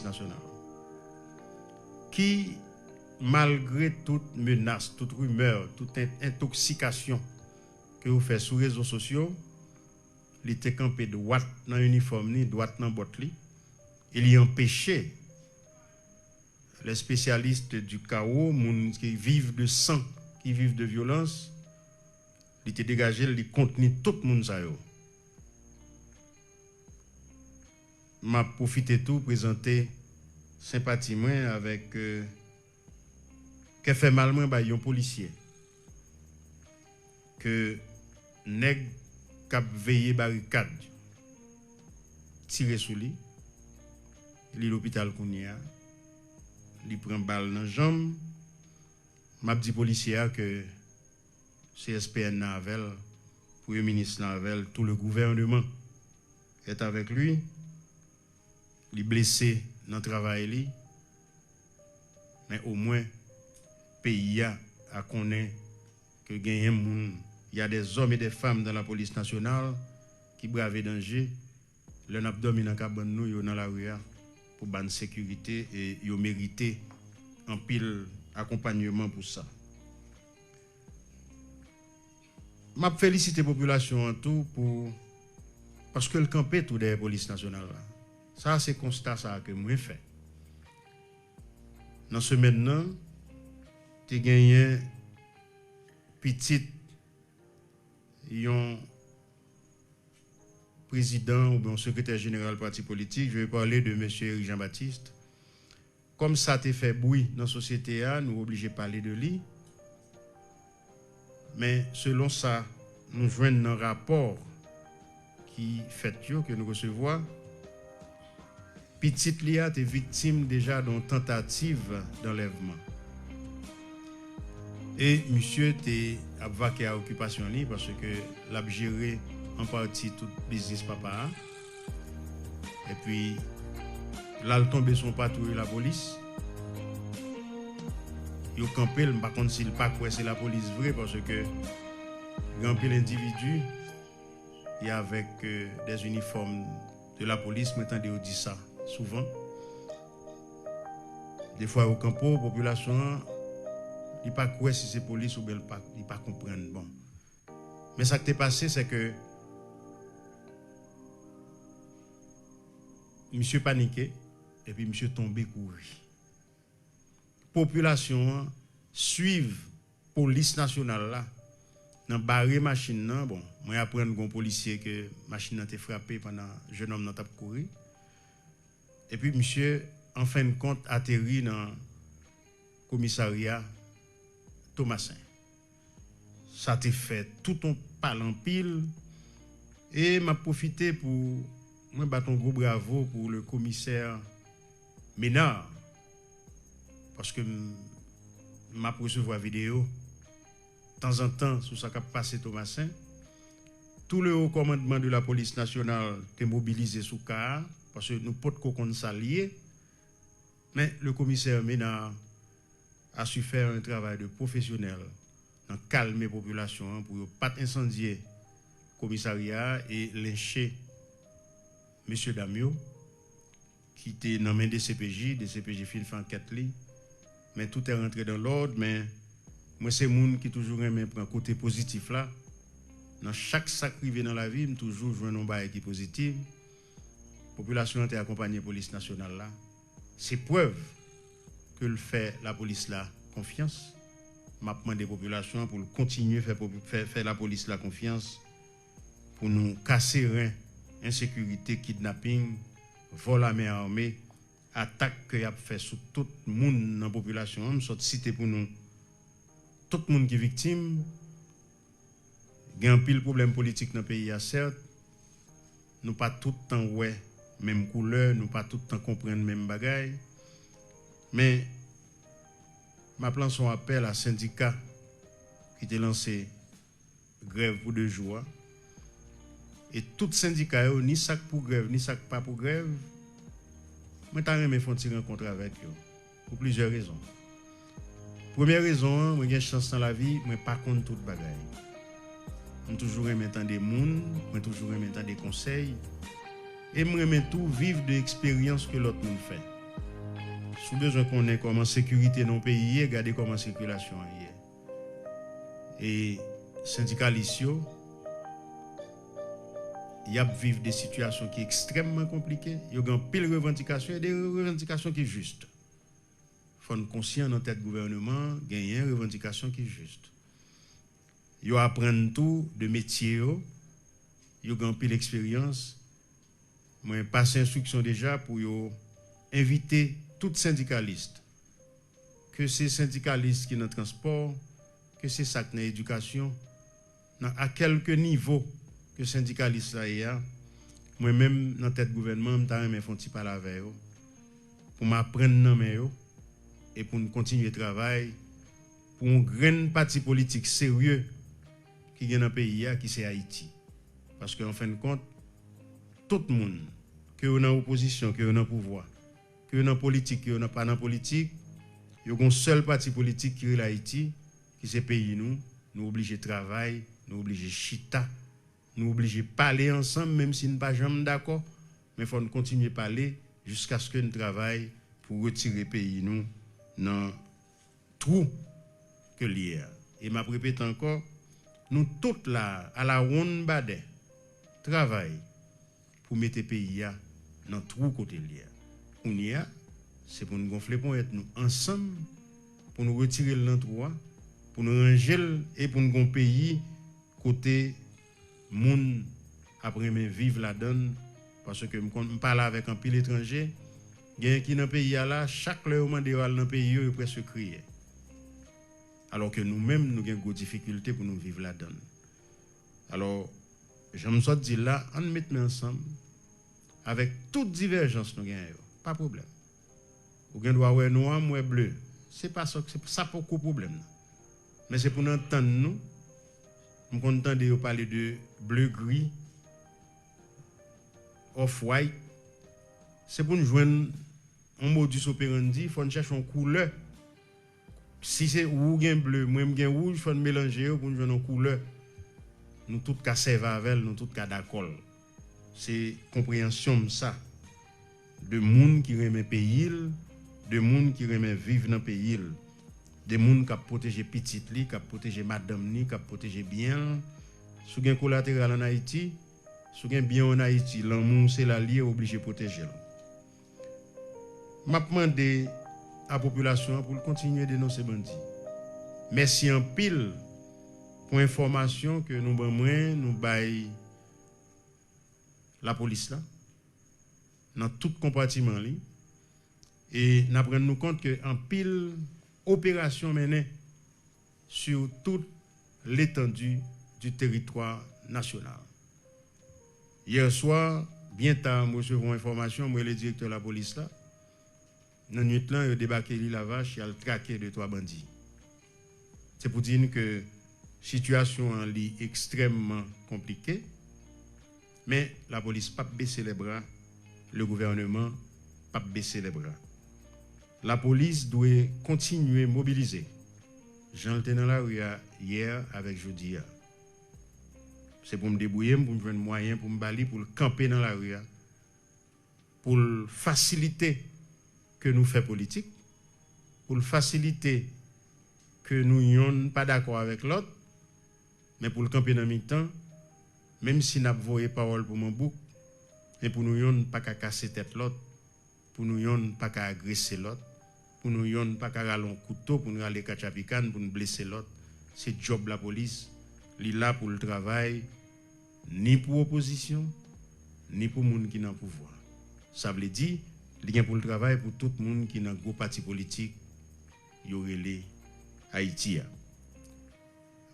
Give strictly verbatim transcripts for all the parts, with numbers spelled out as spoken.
Nasyonal, ki, malgre tout menas, tout rimè, tout en- entoksikasyon ke yo fè sou rezo sosyo, li te kanpe dwat nan inifòm li, dwat nan bòt li, e li anpeche les spécialistes du chaos, moun ki viv de san, ki viv de vyolans, li te degaje l, li kontni tout moun sa yo. M ap pwofite tou prezante senpati mwen avèk, euh, kè fè mal mwen bay yon polisye ke nèg k ap veye barikad tire sou li. Li lopital kounye a. Li pran bal nan janm. M ap di polisye a ke C S P N nan avè l, premye minis lan avè l, tout le gouvernement est avec lui. Li blese nan travay li, men omwen peyi a a konnen ke genyen moun, il y a des hommes et des femmes dans la police nationale ki brave danje. Lè n ap dòmi nan kabann nou, yo nan lari a pou ba n sekirite e yo merite anpil akonpanyeman pou sa. M ap felisite popilasyon an tou pou, paske l kanpe tou dèyè polis nasyonal la. Sa se konsta sa ke mwen fè. Nan semèn nan, te genyen pitit yon prezidan oubyen yon sekretè jeneral pati politik, je vais parler de mesye Eric Jean Baptiste. Kòm sa te fè bri nan sosyete a, nou oblije pale de li. Men selon sa nou jwenn nan rapò ki fèt yo, ke nou resevwa, pitit li a te viktim deja de yon tantativ d'enlèvement. E misye te ap vake a okipasyon li paske l ap jere an pati tout biznis papa a. Epi, l al tonbe sou yon patwouy lapolis. Yo kanpe l, m pa konn si l pa kwè se lapolis vre, paske gen anpil endividi ki avèk, euh, des uniformes de la police, mwen tande yo di sa souvan. Defwa yo kanpe w, popilasyon an, li pa kwè si se polis oubyen li pa, li pa konprann. Bon. Men sa k te pase, se ke misye panike, epi misye tonbe kouri. Popilasyon an swiv polis nasyonal la nan bare machin nan. Bon, mwen aprann gon polisye ke machin nan te frape pandan jennonm nan t ap kouri. Epi misye, an fen de kont, ateri nan komisarya Tomasen. Sa te fè tout yon pale anpil. E m ap pwofite pou mwen bat yon gwo bravo pou le komisè Ménard. Paske m, m ap resevwa videyo tanzantan sou sa k ap pase Tomasen. Tout le haut commandement de la police nationale te mobilize sou ka a, paske nou potko konn sa l ye. Men le komisè Ménard a su faire un travail de professionnel nan kalme popilasyon an pou yo pa t ensandye komisarya a e lenche mesye dam yo ki te nan men D C P J. D C P J fin fè ankèt li. Men tout est rentré dans l'ordre, men mwen se moun ki toujou renmen pran kote pozitif la. Nan chak sa k rive nan lavi, m toujou jwenn yon bagay ki pozitif. Popilasyon an te akonpanye polis nasyonal la. Se prèv ke l fè lapolis la konfyans. M ap mande popilasyon an pou l kontinye fè, fè, fè lapolis la konfyans pou nou kase ren ensekirite, kidnaping, vòl a men ame, atak ke y ap fè sou tout moun nan popilasyon an. M sot site pou nou tout moun ki viktim. Gen anpil pwoblèm politik nan peyi a, sèt. Nou pa tout tan wè menm koulè, nou pa tout tan konprann menm bagay. Men, m ap lanse yon apèl a sendika ki te lanse grèv pou de jou a. E tout sendika yo, ni sa k pou grèv, ni sa k pa pou grèv, mwen ta renmen fè yon ti rankont avèk yo. Pou plizyè rezon. Premyè rezon an, mwen gen chans nan lavi, mwen pa konn tout bagay. M toujou renmen tande moun, mwen toujou renmen tande konsèy, e m renmen tou viv de eksperyans ke lòt moun fè. Si w bezwen konnen kòman sekirite nan yon peyi ye, gade kòman sikilasyon an ye. E sendikalis yo, y ap viv de sitiyasyon ki ekstrèmman konplike. Yo gen anpil revandikasyon e de revandikasyon ki jis. Fò n konsyan nan tèt gouvèneman an, genyen revandikasyon ki jis. Yo aprann tou de metye yo, yo gen anpil eksperyans. Mwen pase enstriksyon deja pou yo envite tout sendikalis, ke se sendikalis ki nan transpò, ke se sa k nan edikasyon, nan a kèlke nivo ke sendikalis la ye a, mwen menm nan tèt gouvènman an, m ta renmen fè yon ti pale avè yo, pou m aprann nan men yo, e pou n kontinye travay pou yon grenn pati politik serye ki gen nan peyi a, ki se Ayiti. Paske, an fen de kont, tout moun, ke yo nan opozisyon, ke yo nan pouvwa, ke yo nan politik, ke yo nan, pa nan politik, yo gen yon sèl pati politik ki rele Ayiti, ki se peyi nou. Nou oblije travay, nou oblije chita, nou oblije pale ansanm, menm si n pa janm dakò, men fò n kontinye pale jiskaske n travay pou retire peyi nou nan twou ke l ye a. E m ap repete ankò, nou tout la a, alawonnbadè, travay pou mete peyi a nan twou kote l ye a. Kounye a, se pou n gonfle ponyèt nou ansanm, pou n retire l nan twou a, pou n ranje l e pou n gen yon peyi kote moun ap renmen viv ladan l, paske m konn, m pale avèk anpil etranje, genyen ki nan peyi a la, chak lè yo mande yo al nan peyi yo, yo prèske kriye. Alò ke nou menm, nou gen gwo difikilte pou nou viv ladan l. Alò, jan m sot di l la, ann met men ansanm, avèk tout divèjans nou genyen yo, pa pwoblèm. Ou gen dwa wè nwa, m wè ble. Se pa sa, se, sa poko pwoblèm nan. Men se pou n antann nou. M konn tande yo pale de ble gri, off white. Se pou n jwenn yon modus operandi, fò n chèche yon koulè. Si se ou gen ble, mwen m gen wouj, fò n melanje yo pou n jwenn yon koulè. Nou tout ka sèvi avè l, nou tout ka dakò l. Se konpreyansyon m sa. De moun ki renmen peyi l, de moun ki renmen viv nan peyi l, de moun k ap pwoteje pitit li, k ap pwoteje madanm li, k ap pwoteje byen l. Si w gen kolateral ann Ayiti, si w gen byen w ann Ayiti, lanmou w se la l ye, w oblije pwoteje l. M ap mande a popilasyon an pou l kontinye denonse bandi. Mèsi anpil pou enfòmasyon ke nou ban mwen, nou bay lapolis la, nan tout konpatiman li. E n ap rann nou kont ke anpil operasyon mennen sur toute l'étendue du territoire national. Yè swa, byen ta, m resevwa yon enfòmasyon, m rele direktè lapolis la. Nan nwit lan, yo debake Lilavach, y al trake de twa bandi. Se pou di n ke sitiyasyon an, li ekstrèmman konplike, men lapolis p ap bese lè bra, le gouvèneman p ap bese lè bra. Lapolis dwe kontinye mobilize, jan l te nan lari a yè avèk jodi a. Se pou m debouye m, pou m jwenn mwayen pou m ba li, pou l kanpe nan lari a, pou l fasilite ke nou fè politik, pou l fasilite ke nou yonn pa dakò avèk lòt, men pou l kanpe nan mitan, menm si n ap voye pawòl pou manbouk, men pou nou yonn pa ka kase tèt lòt, pou nou yonn pa ka agrese lòt, pou nou yonn pa ka rale yon kouto, pou n rale katchapikan, pou n blese lòt. Se djòb lapolis, li la pou l travay ni pou opozisyon, ni pou moun ki nan pouvwa. Sa vle di, li gen pou l travay pou tout moun ki nan gwo pati politik yo rele Ayiti a.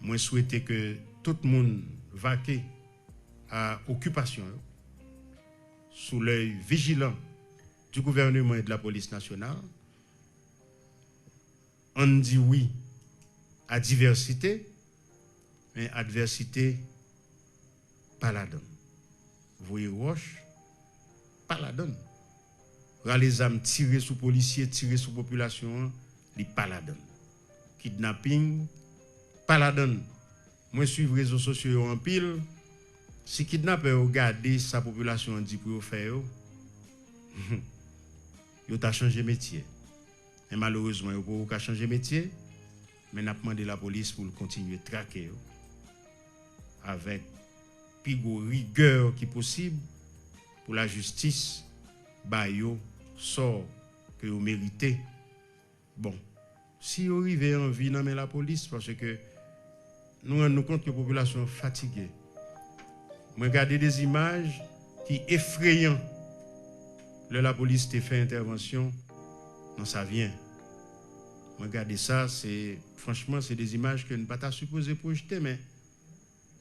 Mwen swete ke tout moun vake a okipasyon yo, sou lèy vijilan du gouvernement et de la police nationale. Ann di wi a divèsite, men advèsite pa ladan l. Voye wòch, pa ladan l. Rale zam, tire sou polisye, tire sou popilasyon an, li pa ladan l. Kidnaping, pa ladan l. Mwen swiv rezo sosyo yo anpil. Si kidnapè yo gade sa popilasyon an di pou yo fè yo, yo ta chanje metye. Men malerezman, yo poko ka chanje metye, men n ap mande lapolis pou l kontinye trake yo avèk pi gwo rigè ki posib pou lajistis ba yo sò ke yo merite. Bon, si yo rive an vi nan men lapolis, paske nou rann nou kont ke popilasyon an fatige. Mwen gade de zimaj ki efreyan lè lapolis te fè entèvansyon nan Savyen. Mwen gade sa, se, franchman, se de zimaj ke n pa ta sipoze pwojte, men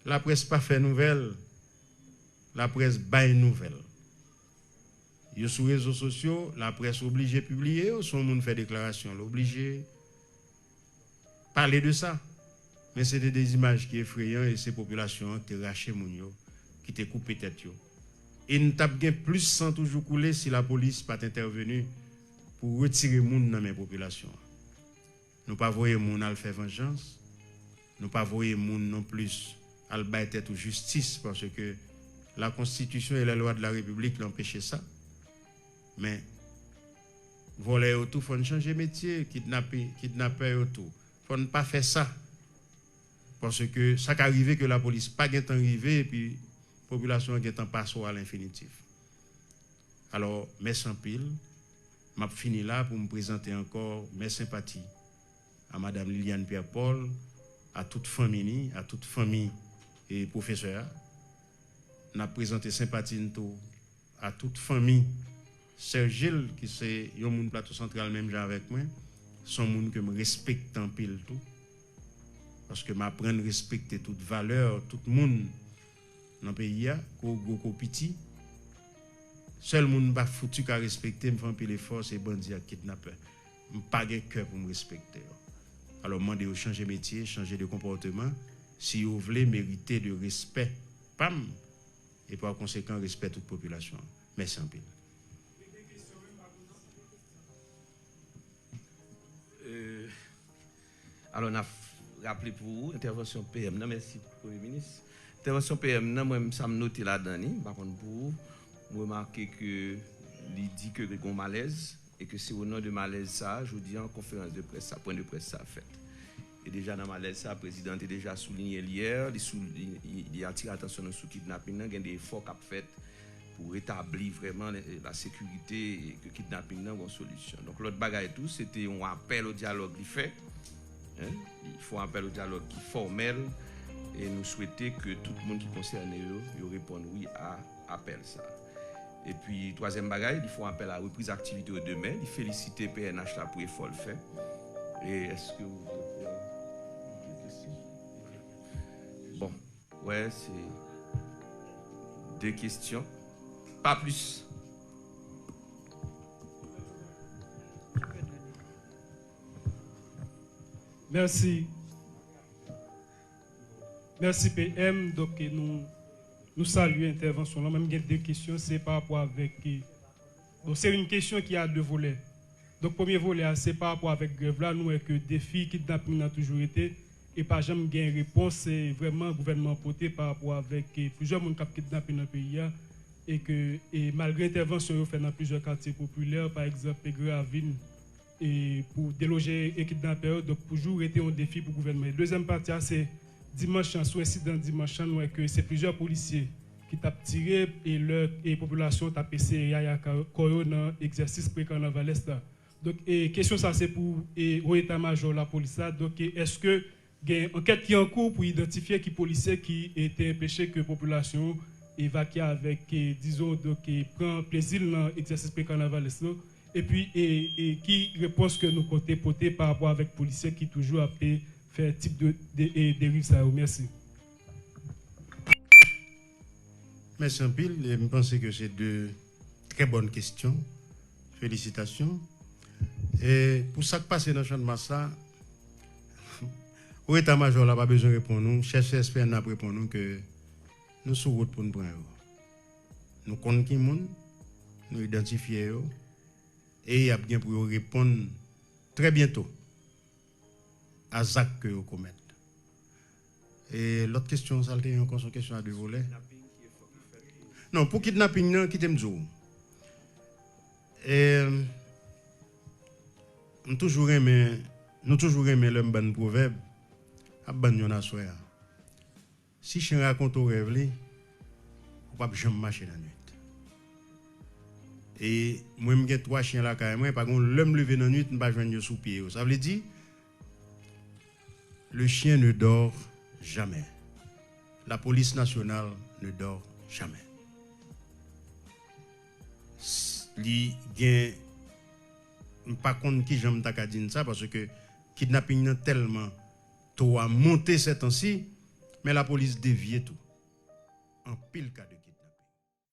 laprès pa fè nouvèl, laprès bay nouvèl. Yo sou rezo sosyo, laprès oblije pibliye yo, si yon moun fè deklarasyon, l oblije pale de sa. Men se te de zimaj ki efreyan e se popilasyon an ki te rache moun yo, ki te koupe tèt yo. E n t ap gen plis san toujou koule si lapolis pa t entèveni pou retire moun nan men popilasyon an. Nou pa voye moun al fè vanjans, nou pa voye moun nonplis al bay tèt ou jistis, paske la Constitution et les lois de la République l anpeche sa. Men, vòlè yo tou, fò n chanje metye, kidnape, kidnapè yo tou. Fò n pa fè sa. Paske sa ka rive ke lapolis pa gentan rive, epi popilasyon an gentan pase w a lenfinitif. Alò, mèsi anpil. M ap fini la pou m prezante ankò mè senpati a Madam Liliane Pierre Paul, a tout fanmi ni, a tout fanmi e pwofesè a. N ap prezante senpati n tou a tout fanmi Sè Jil, ki se yon moun Plato Santral menm jan avèk mwen. Se yon moun ke m respekte anpil tou. Paske m aprann respekte tout valè, tout moun nan peyi a, kou gwo kou piti. Sèl moun m pa fouti ka respekte, m fè anpil efò, se bandi ak kidnapè. M pa gen kè pou m respekte yo. Alò, m mande yo chanje metye, chanje de konpòteman, si yo vle merite de respè pa m, e pa konsekan, respè tout popilasyon an. Mèsi anpil. Euh, alò, n ap raple pou ou, entèvansyon P M nan, mèsi Premye Minis. Entèvansyon P M nan, mwen, sa m note ladan li, m pa konn pou ou, m remake ke li di ke gen yon malèz, e ke se o non de malèz sa a, jodi a, konferans de près sa, pwen de près sa fèt. E deja nan malèz sa, prezidan te deja souliye l yè, li, sou, li, li, li atire atansyon nou sou kidnaping nan, gen de efò k ap fèt pou retabli vrèman la, la sekirite e ke kidnaping nan gon solisyon. Donk, lòt bagay tou, se te yon apèl o dyalòg li fè. Hein? Li fè yon apèl o dyalòg ki fòmèl e nou swete ke tout moun ki konsène yo, yo reponn wi a apèl sa. Epi, twazyèm bagay, li fè yon apèl a repriz aktivite yo demen. Li felisite P N H la pou efò l fè. E èske ou vle fè yon kesyon? Bon. Wè, se de kesyon. Pa plis. Mèsi. Mèsi P M. Donk, nou, nou salye entèvansyon lan. Mwen, m gen de kesyon. Se pa rapò avèk, bon, se yon kesyon ki a de volè. Donk, premye volè a, se pa rapò avèk grèv la. Nou wè ke defi kidnaping nan toujou rete e pa janm gen repons vrèman gouvènman an pote pa rapò avèk plizyè moun k ap kidnape nan peyi a. E ke, e malgre entèvansyon yo fè nan plizyè katye popilè, pa egzanp, Gravin, e pou deloje e kidnapè yo, donk toujou rete yon defi pou gouvènman. E dezyèm pati a, se dimanch lan, sou ensidan dimanch lan, nou wè ke se plizyè polisye ki t ap tire e lè e popilasyon t ap eseye yaya kò yo nan egzèsis pre-kannavalès la. Donk, e kesyon sa se pou e wo eta majò lapolis la. Donk, e èske gen ankèt ki an kou pou idantifye ki polisye ki e te enpeche ke popilasyon evakye avèk, e dizon, donk, e pran plezi l nan egzèsis pre-kannavalès yo? Epi, e, e ki repons ke nou konte pote pa rapò avèk polisye ki toujou ap e fè tip de, de, e deriv sa yo? Mèsi. Mèsi anpil. E m panse ke se de trè bòn kesyon. Felisitasyon. E pou sa k pase nan Channmas la, ou eta majò la pa bezwen reponn ou, chèf C S P N nan ap reponn ou ke nou sou wout pou n pran yo. Nou konn ki moun, nou idantifye yo, e y ap gen pou yo reponn trè byento a zak ke yo komèt. E lòt kesyon sa l te ye ankò, se yon kesyon a de volè. Non, pou kidnaping nan, kite m di w. E, M toujou renmen, nou toujou renmen lè m bann pwovèb, ap bann yonn aswè a. Si chen rakonte w rèv li, ou p ap janm mache nan nwit. E mwen, m gen twa chen lakay mwen, pa gen lè m leve nan nwit, m pa jwenn yo sou pye yo. Sa vle di, le chien ne dort jamais. La police nationale ne dort jamais. Li gen, m pa konn ki jan m ta ka di n sa, paske kidnaping nan tèlman to a monte sètansi, men lapolis devye tou. Anpil ka de